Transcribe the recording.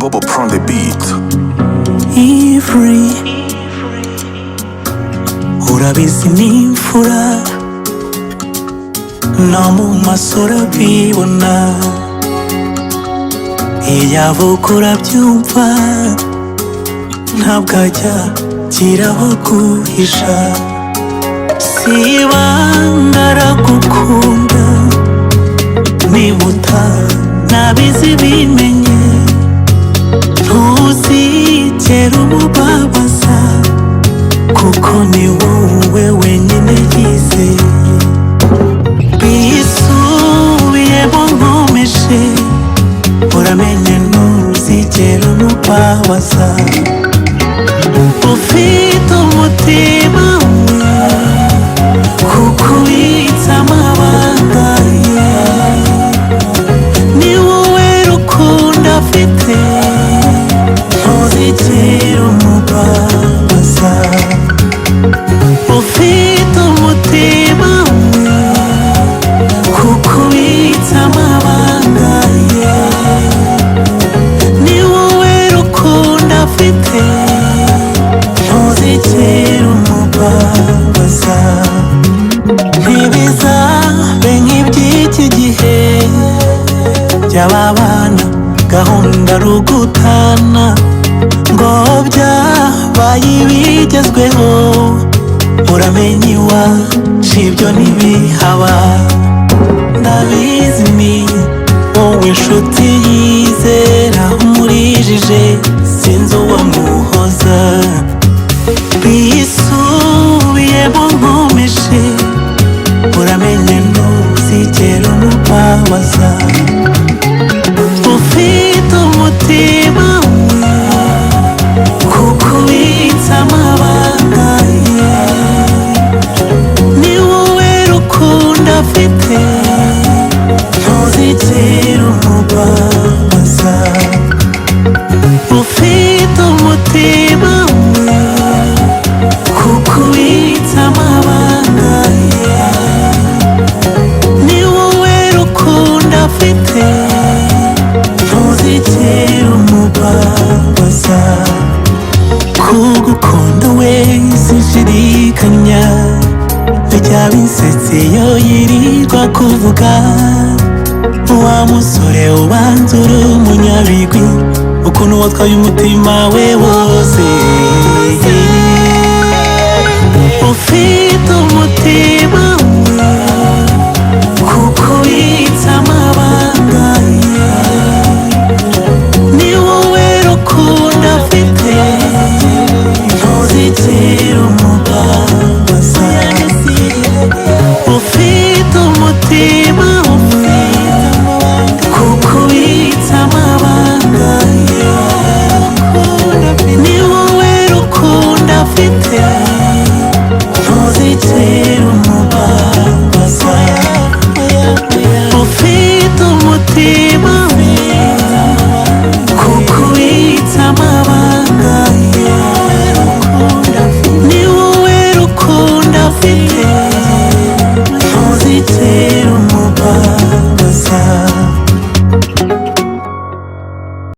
Bobo Prend the beat. Ivry, urabizi ni imfura, no mu maso urabibona. Iyo avuga urabyumva, ntabwo ajya agira aho guhisha. Si ibanga aragukunda, niba nabizi bimenye, ntuzigera umubabaza, kuko ni wowe wenyine yizeye. Bisubiyemo nkomeje, uramenye ntuzigera umubabaza. Ufite umutima we, kuko ubitse amabanga ye. Ni wowe rukundo afite, ntuzigera umubabaza. Ufite umutima we, kuko ubitse amabanga ye. Ni wowe rukundo afite, ntuzigera umubabaza. Ntibizabe nk'iby'iki gihe by'ababana, gahunda rugutana, ngo byabaye ibigezweho. Uramenye iwacu ibyo ntibihaba. Ndabizi ni wowe nshuti yizera, umurijije sinzi uwamuhoza. Bisubiyemo nkomeje, uramenye ntuzigera umubabaza. Ufite umutima we, kuko ubitse amabanga ye. Ni wowe rukundo afite, ntuzigera umubabaza. Ufite umutima we, kuko ubitse amabanga ye. Ni wowe rukundo afite, ntuzigera umubabaza. Kugukunda we sinshidikanya, bijya binsetse iyo yirirwa kuvuga. Wa musore, ubanza uri umunyabigwi, ukuntu watwaye umutima we wose. Ufite umutima.